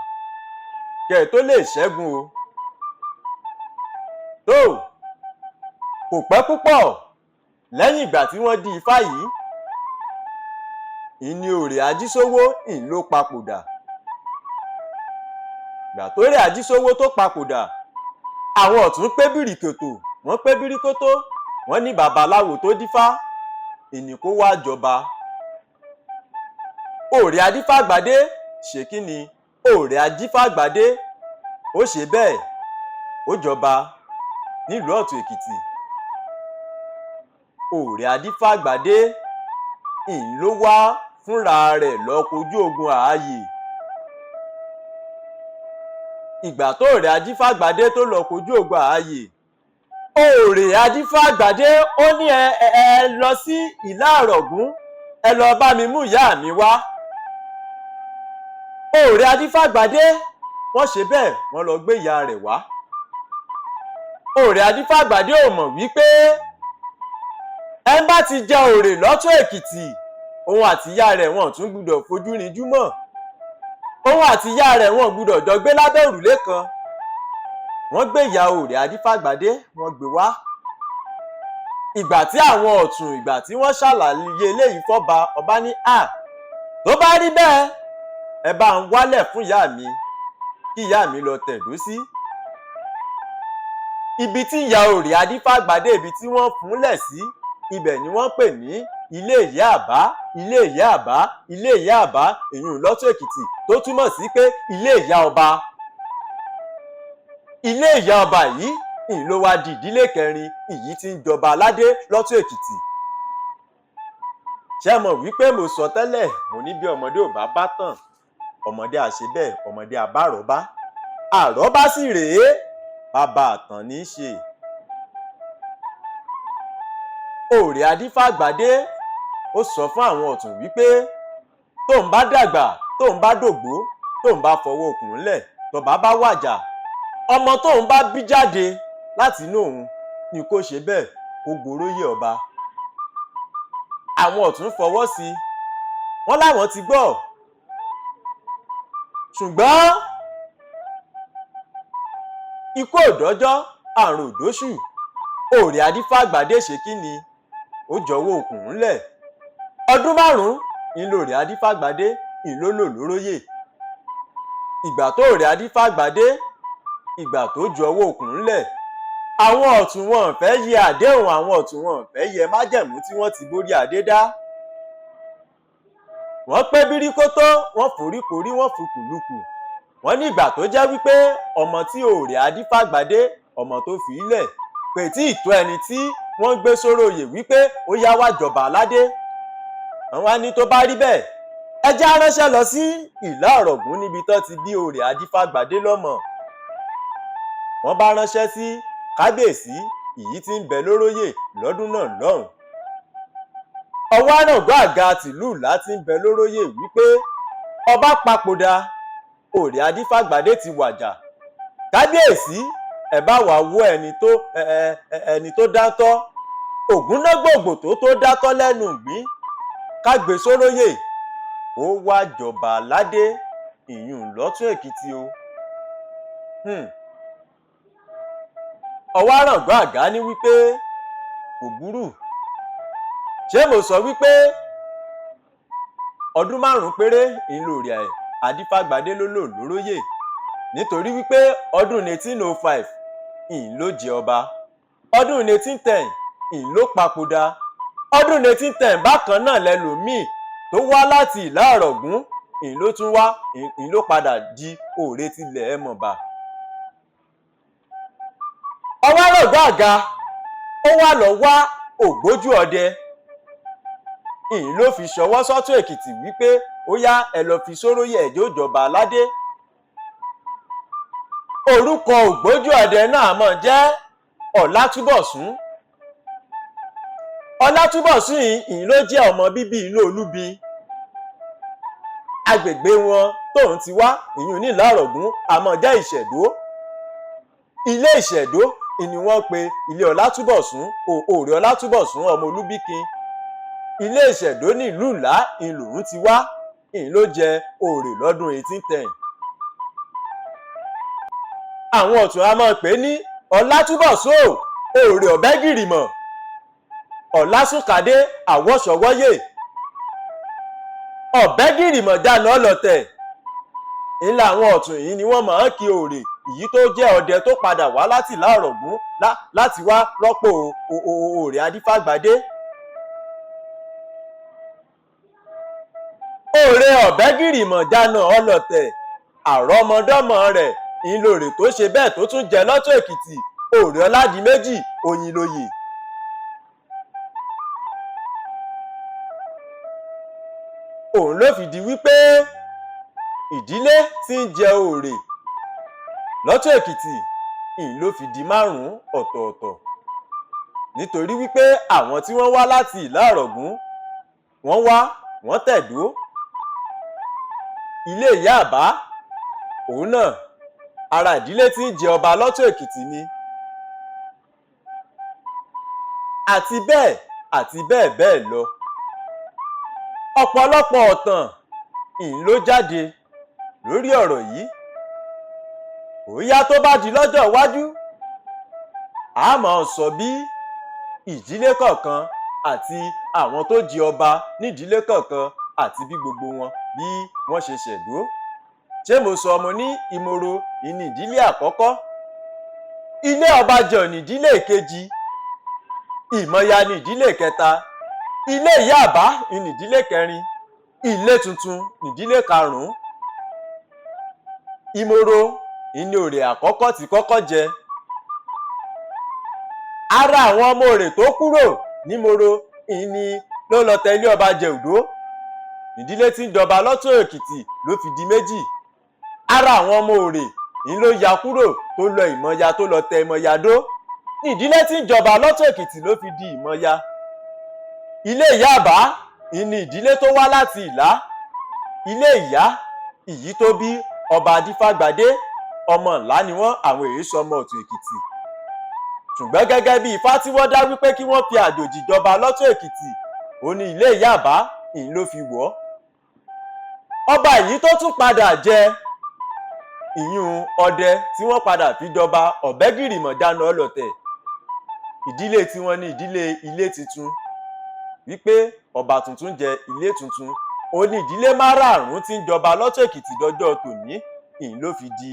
[SPEAKER 1] kẹ́ ẹ tó lè ṣẹ́gun o. Tó kò pẹ́ púpọ̀ lẹ́yìn ìgbà tí wọ́n di Ifá yìí, ìní Òrè Ajísówó ìní ló papòdà. Ìgbà tó Rè Ajísówó tó papòdà, àwọn Ọ̀tún pé bìrìkòtò, wọ́n pé bìrìkòtò, wọ́n ní babaláwo tó dífá ìní kó wá jọba. Òrè Adífàgbadé ṣe kí ni? Òrè Ajífàgbadé ó ṣe bẹ́ẹ̀, ó jọba nílùú Ọ̀tún Èkìtì. Òrè Adífàgbadé ìní ló wá fúnra rẹ̀ lọ kojú ogun Ààyè. Ìgbà tó Òrè Ajífàgbadé tó lọ kojú ogun Ààyè, Òrè Ajífàgbadé ó ní ẹ ẹ lọ sí Ìlá Ọ̀ràngún, ẹ lọ bá mi mú ìyá mi wá. Òrè Ajífàgbadé wọ́n ṣe bẹ́ẹ̀, wọ́n lọ gbé ìyá rẹ̀ wá. Òrè Ajífàgbadé ò mọ̀ wípé ẹ bá ti jẹ Òrè lọ́tún Èkìtì, Òun àti ìyá rẹ̀ wọn tún gbúdọ̀ fojú rinjú mọ́. Òun àti ìyá rẹ̀ wọn gbúdọ̀ jọ gbé lábẹ́ òrùlé kan. Wọ́n gbé ìyá Òòrè Adífágbadé, wọ́n gbé wá. Ìgbà tí àwọn ọ̀tún, ìgbà tí wọ́n ṣàlàyé eléyìí fọ́ba, ọba ní à tó bá rí bẹ́ẹ̀, ẹ bá ń wálẹ̀ fún ìyá mi kí ìyá mi lọ tẹ̀dó sí. Ibi tí ìyá Òòrè Adífágbadé, ibi tí wọ́n fúnlẹ̀ sí, ibẹ̀ ni wọ́n pè ní ilé ìyá àbá, ilé ìyá àbá, ilé ìyá àbá, èyí lọ́tún Èkìtì, tó túmọ̀ sí pé ilé ìyá ọba. Ilé ìyá ọba yìí ìyìn ló wá di ìdílé kẹrin ìyí tí ń jọba aládé lọ́tún Èkìtì. Ṣé mọ̀ wípé mo sọ tẹ́lẹ̀, mo ní bí ọmọdé ò bá bá tàn, ọmọdé á ṣe bẹ́ẹ̀, ọmọdé àbárọ̀bá, àrọ́bá sì rèé, bàbá àtàn ní í ṣe. Òòrè Adífágbadé ó sọ fún àwọn ọ̀tún wípé tóun bá dàgbà, tóun bá dògbó, tóun bá fọwọ́ okùn ńlẹ̀, tọba bá wàjà, ọmọ tóun bá bí jáde láti inú òun ni kó ṣe bẹ́ẹ̀ kó goróyè ọba. Àwọn ọ̀tún fọwọ́ sí i, wọ́n láwọn ti gbọ́. Ṣùgbọ́n ikú òdọ́jọ́, àrùn òdóṣù, Òòrè Adífágbadé ṣe kí ni, ó jọ̀wọ́ okùn ńlẹ̀. Ọdún 5 ńlọrẹ Adífágbadé ńlọlò lóróyè. Ìgbà tó Òòrè Adífágbadé, ìgbà tó ju ọwọ́ okùn ńlẹ̀, àwọn ọ̀tún wọn fẹ́ yẹ àdéhùn, àwọn ọ̀tún wọn fẹ́ yẹ májẹ̀mú tí wọ́n ti borí adé dá. Wọ́n pé bíríkótó, wọ́n foríkorí, wọ́n fukùlukù. Wọ́n ní ìgbà tó jẹ́ wípé ọmọ tí Òòrè Adífágbadé, ọmọ tó fi ilẹ̀ pè tí ìtọ́ ẹni tí wọ́n gbé sóróyè wípé ó yá wá jọba aládé. Àwọn á ní tó bá rí bẹ́ẹ̀, ẹ jẹ́ á ránṣẹ́ lọ sí Ìlá Ọ̀ràngún níbi tó ti bí Òòrè Adífágbadé lọ́mọ. Wọ́n bá ránṣẹ́ sí kábíyèsí ìyí tí ń bẹ lóróyè lọ́dún náà lọ́hùn. Ọwọ́ àràǹgọ́ àga tìlú Ìlá tí ń bẹ lóróyè wípé ọba papòdà, Òòrè Adífágbadé ti wàjà. Kábíyèsí, ẹ bá wàá wó ẹni tó dáńtọ́, ògúnnágbòǹgbò tó dátọ́ lẹ́nu ìgbín, ká gbé sóróyè ó wá jọba aládé ìyún lọ́tún Èkìtì o. Ọwọ́ àràǹgọ́ àga ní wípé kò burú. Ṣé mo sọ wípé ọdún 5 péré ńlọrẹ Adífágbadé ló lò lóróyè, nítorí wípé ọdún 1805 ìyìn ló jẹ ọba, ọdún 1810 ìyìn ló papòdà, ọdún 1810 bákan náà lẹlòmíì tó wá láti Ìlá Ọ̀ràngún ìyìn ló tún wá, ìyìn ló padà di Òòrè tilẹ̀ Ẹmọ̀bà. Ọwọ́ àràǹgọ́ àga ó wá lọ wá Ògbójú Ọdẹ, ìyìn ló fi ṣọwọ́ sọ́tún Èkìtì wípé ó yá ẹ lọ fi sóróyè ẹ̀jẹ̀ òjọba aládé. Orúkọ Ògbójú Ọdẹ náà mọ̀ jẹ́ Ọlátúbọ̀sún. Ọlátúbọ̀sún yìí ló jẹ́ ọmọ bíbí inú Olúbi, agbègbè wọn tóun ti wá ìyún ní Ìlá Ọ̀ràngún àmọ́ jẹ́ Ìṣẹ̀dó. Ilé Ìṣẹ̀dó ni wọ́n pe ilé Ọlátúbọ̀sún, Òòrè Ọlátúbọ̀sún ọmọ Olúbíkin. Ilé Ìṣẹ̀dó ní ìlú Ìlá ìlòun ti wá, ìyìn ló jẹ Òòrè lọ́dún 1810. Àwọn ọ̀tún a máa pè ní Ọlátúbọ̀sún Òòrè Ọ̀bẹ́gìrìmọ̀, Ọlásùnkàdé Àwọ̀ṣọwọ́yè, Ọ̀bẹ́gìrìmọ̀ jáná ọlọ̀tẹ̀. Ńlá àwọn ọ̀tún yìí ni wọ́n máa ń kí Òòrè ìyí tó jẹ́ ọdẹ tó padà wá láti Ìlá Ọ̀ràngún láti wá rọ́pò Òòrè Adífágbadé. Òòrè Ọ̀bẹ́gìrìmọ̀ jáná ọlọ̀tẹ̀, àrọ́mọdọ́mọ rẹ̀ ńlọrẹ tó ṣe bẹ́ẹ̀ tó tún jẹ lọ́tún Èkìtì, Òòrè Ọládìméjì Òyìnlóyè. Òun ló fi di wípé ìdílé tí ń jẹ Òòrè lọ́tún Èkìtì ìyìn ló fi di 5 ọ̀tọ̀ọ̀tọ̀, nítorí wípé àwọn tí wọ́n wá láti Ìlá Ọ̀ràngún wọ́n wá, wọ́n tẹ̀dó. Ilé ìyá àbá òun náà ara ìdílé tí ń jẹ ọba lọ́tún Èkìtì ni, àti bẹ́ẹ̀ àti bẹ́ẹ̀ bẹ́ẹ̀ lọ. Ọ̀pọ̀lọpọ̀ ọ̀tàn ìń ló jáde lórí ọ̀rọ̀ yìí. Bóyá tó bá di lọ́jọ́ iwájú, a máa sọ bí ìdílé kọ̀ọ̀kan àti àwọn tó di ọba nídìílé kọ̀ọ̀kan àti bí gbogbo wọn bí wọ́n ṣe ṣẹ̀dó. Ṣé mo sọ ọmọ ní Ìmòrò ìní ìdílé àkọ́kọ́, ilé Ọbàjọ́ ní ìdílé kejì, Ìmọ̀ya ní ìdílé kẹta, ilé Ìyá Àbá ní ìdílé kẹrin, ilé tuntun ní ìdílé karùn-ún. Ìmòrò ìní òrè àkọ́kọ́ tí kọ́kọ́ jẹ. Ara àwọn ọmọ òrè tó kúrò nímòrò ìní ló lọ tẹ ilé ọba jẹ Òdó. Ìdílé tí ń jọba lọ́tún Èkìtì ló fi di méjì. Ara àwọn ọmọ òrè ń ló ya kúrò tó lọ Ìmọ̀ya, tó lọ tẹ Ìmọ̀ya dó. Ìdílé tí ń jọba lọ́tún Èkìtì ló fi di Ìmọ̀ya. Ilé Ìyá Àbá ìní ìdílé tó wá láti Ìlá. Ilé ìyá ìyí tó bí ọba Adífágbadé, ọmọ ńlá ni wọ́n, àwọn èyí sọmọ Ọ̀tún Èkìtì. Ṣùgbọ́n gẹ́gẹ́ bí ifá tí wọ́n dá wípé kí wọ́n fi àjòjì jọba lọ́tún Èkìtì, ó ní ilé Ìyá Àbá ìyí ló fi wọ̀ ọ́. Ọba yìí tó tún padà jẹ ìyún ọdẹ tí wọ́n padà fi jọba Ọ̀bẹ́gìrìmọ̀jánu ọlọ̀tẹ̀, ìdílé tiwọn ní ìdílé ilé tuntun, wípé ọba tuntun jẹ ilé tuntun. Ó ní ìdílé márààrún tí ń jọba lọ́tún Èkìtì dọjọ́ tòní, ìyí ló fi di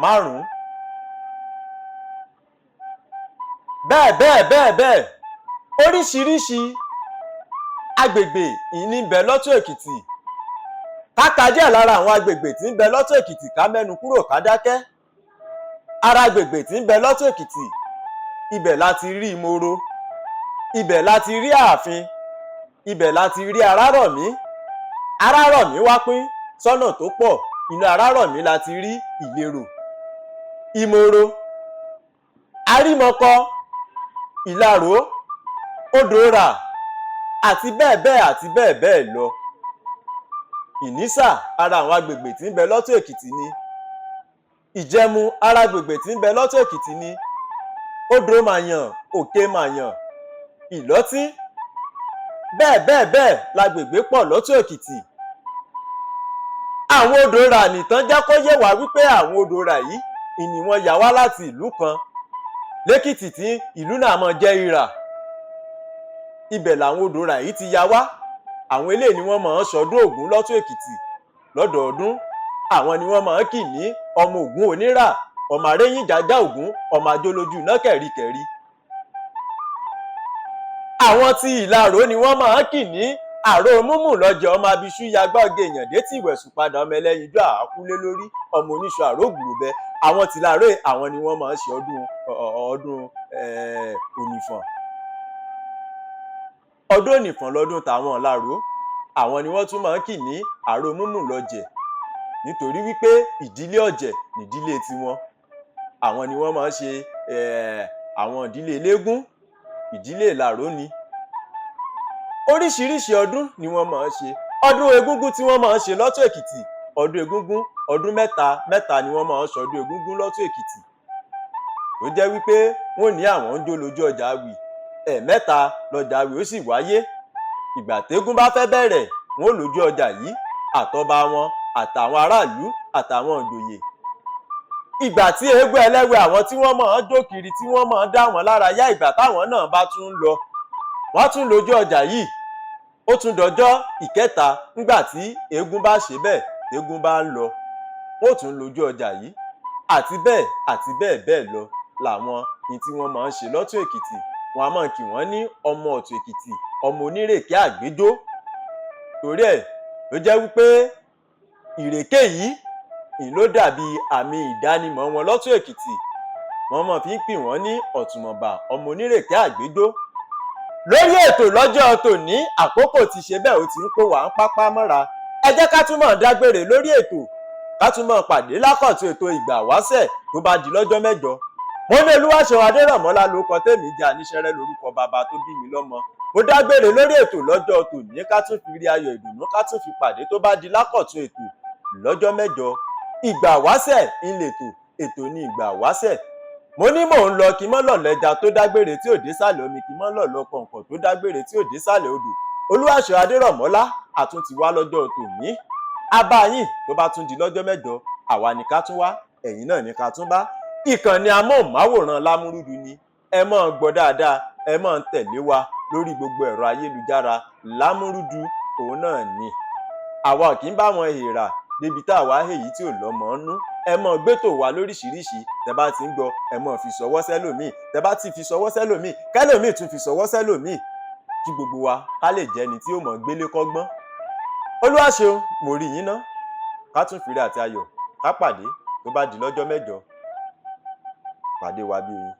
[SPEAKER 1] márùn-ún. Bẹ́ẹ̀ bẹ́ẹ̀ bẹ́ẹ̀ bẹ́ẹ̀, oríṣiríṣi agbègbè ìní ń bẹ lọ́tún Èkìtì. Káka díẹ̀ lára àwọn agbègbè tí ń bẹ lọ́tún Èkìtì, ká mẹ́nu kúrò ká dákẹ́. Ara agbègbè tí ń bẹ lọ́tún Èkìtì, ibẹ̀ la ti rí Ìmòrò, ibẹ̀ la ti rí ààfin, ibẹ̀ la ti rí Arárọ̀mí. Arárọ̀mí wá pín sọ́nà tó pọ̀. Inú Arárọ̀mí la ti rí Ìlérò, Ìmòrò, Arímọkọ, Ìlaró, Odòrà àti bẹ́ẹ̀ bẹ́ẹ̀ àti bẹ́ẹ̀ bẹ́ẹ̀ lọ. Ìnísà ara àwọn agbègbè tí ń bẹ lọ́tún Èkìtì ni. Ìjẹmu ara agbègbè tí ń bẹ lọ́tún Èkìtì ni. Odò Màyàn, Òkè Màyàn, Ìlọ́tí, bẹ́ẹ̀ bẹ́ẹ̀ bẹ́ẹ̀ lágbègbè pọ̀ lọ́tún Èkìtì. Àwọn odò rà nìtàn jẹ́ kó yé wa wípé àwọn odò rà yìí ìní wọn yà wá láti ìlú kan lẹ́kìtì tí ìlú náà mọ̀ jẹ́ Ìrà. Ibẹ̀ làwọn odò rà yìí ti ya wá. Àwọn eléyìí ni wọ́n máa ń ṣọdún Ògún lọ́tún Èkìtì lọ́dọọdún. Àwọn ni wọ́n máa ń kì ní ọmọ Ògún onírà, ọmọ aréyìn jájá Ògún, ọmọ ajólójú iná kẹ̀ríkẹ̀rí. Àwọn tí Ìlaró ni wọ́n máa ń kì ní àrò múmù lọ́jọ́, ọmọ abiṣú yagbá ọgẹ èèyàn dé tí ìwẹ̀sùn padà, ọmọ ẹlẹ́yinjú àákúlé lórí, ọmọ oníṣu àrógbùrùbẹ. Àwọn tí Ìlaró, àwọn ni wọ́n máa ń ṣe ọdún ọdún Ònìfọ̀n. Ọdún Ònìfọ̀n lọ́dún tàwọn Ìlaró. Àwọn ni wọ́n tún máa ń kì ní àrò múmù lọ́jẹ̀, nítorí wípé ìdílé ọ̀jẹ̀ nídílé tiwọn. Àwọn ni wọ́n máa ń ṣe àwọn ìdílé eléégún, ìdílé Ìlaró ni. Oríṣiríṣi ọdún ni wọ́n máa ń ṣe. Ọdún egúngún tí wọ́n máa ń ṣe lọ́tún Èkìtì, ọdún egúngún, ọdún mẹ́ta mẹ́ta ni wọ́n máa ń ṣọdún egúngún lọ́tún Èkìtì, tó jẹ́ wípé wọ́n ní àwọn ń jó lójú ọjà wì. Ẹ̀ẹ̀mẹ́ta lọ́jà wì ó sì wáyé. Ìgbà tégún bá fẹ́ bẹ̀rẹ̀, wọ́n ó lójú ọjà yìí, àtọba wọn àtàwọn aráàlú àtàwọn ìjòyè. Ìgbà tí eégún ẹlẹ́wẹ̀, àwọn tí wọ́n máa ń jó kiri, tí wọ́n máa ń dá wọn lára yá, ìgbà táwọn náà bá tún ń lọ, wọ́n tún lójú ọjà yìí. Ó tún dọjọ́ ìkẹta, ńgbà tí eégún bá ṣe bẹ́ẹ̀, eégún bá ń lọ, wọ́n ó tún lójú ọjà yìí, àti bẹ́ẹ̀ àti bẹ́ẹ̀ bẹ́ẹ̀ lọ làwọn ní tí wọ́n máa ń ṣe lọ́tún Èkìtì. Wọn a máa kì wọ́n ní ọmọ Ọ̀tún Èkìtì, ọmọ onírèké àgbéjó. Torí ẹ̀ ló jẹ́ wípé ìrèké yìí ìn ló dàbí àmì ìdánimọ̀ wọn lọ́tún Èkìtì. Wọ́n máa fi ń pè wọ́n ní Ọ̀túnmọ̀bà, ọmọ onírèké àgbéjó. Lórí ètò lọ́jọ́ tòní, àkókò ti ṣe bẹ́ẹ̀, ó ti ń kó wa ń pápá mọ́ra. Ẹ jẹ́ ká tún máa dágbére lórí ètò, ká tún máa pàdé lákọ̀tún ètò Ìgbà Wáṣẹ̀ tó bá di lọ́jọ́ mẹ́jọ. Mo ní Olúwaṣeun Adérọ̀mọ́lá ló kọ tèmi jẹ́, àníṣẹ́rẹ́ lórúkọ bàbá tó bí mi lọ́mọ. Mo dágbére lórí ètò lọ́jọ́ tòní, ká tún fi rí ayọ̀ ìdùnnú, ká tún fi pàdé tó bá di lákọ̀tún ètò lọ́jọ́ mẹ́jọ. Ìgbà Wáṣẹ̀ ńlẹ̀tò, ètò ní Ìgbà Wáṣẹ̀. Mo ní mò ń lọ kí mọ́ lọ̀lẹ́ja tó dágbére tí ò dé sàlẹ̀ omi, kí mọ́ lọ̀lọ́ kọ̀ǹkọ̀ tó dágbére tí ò dé sàlẹ̀ odò. Olúwaṣeun Adérọ̀mọ́lá àtúntì wá lọ́jọ́ tòní abáyín. Tó bá tún di lọ́jọ́ 8, àwa ní ká tún wá, ẹ̀yin náà ní ká tún bá. Ìkànnì amóhùnmáwòrán Lámúrúdu ni ẹ máa gbọ́ dáadáa. Ẹ máa tẹ̀lé wa lórí gbogbo ẹ̀rọ ayélujára. Lámúrúdu òun náà ni. Àwa kì í bá wọn èèrà débi tá a wá èyí tí ò lọ́mọ nú. Ẹ mọ̀ gbẹ́tò wa lóríṣiríṣi. Tẹ bá ti ń gbọ́, ẹ mọ̀ fi ṣọwọ́ sẹ́lòmíì. Tẹ bá ti fi ṣọwọ́ sẹ́lòmíì, kẹ́lòmíì tún fi ṣọwọ́ sẹ́lòmíì, kí gbogbo wa ká lè jẹ́ni tí ó mọ̀ gbélé kọ́gbọ́n. Olúwaṣeun, mo rí yín ná. Ká tún fìrí àti ayọ̀ ká pàdé tó bá di lọ́jọ́ 8. Pàdé wa bí oyin.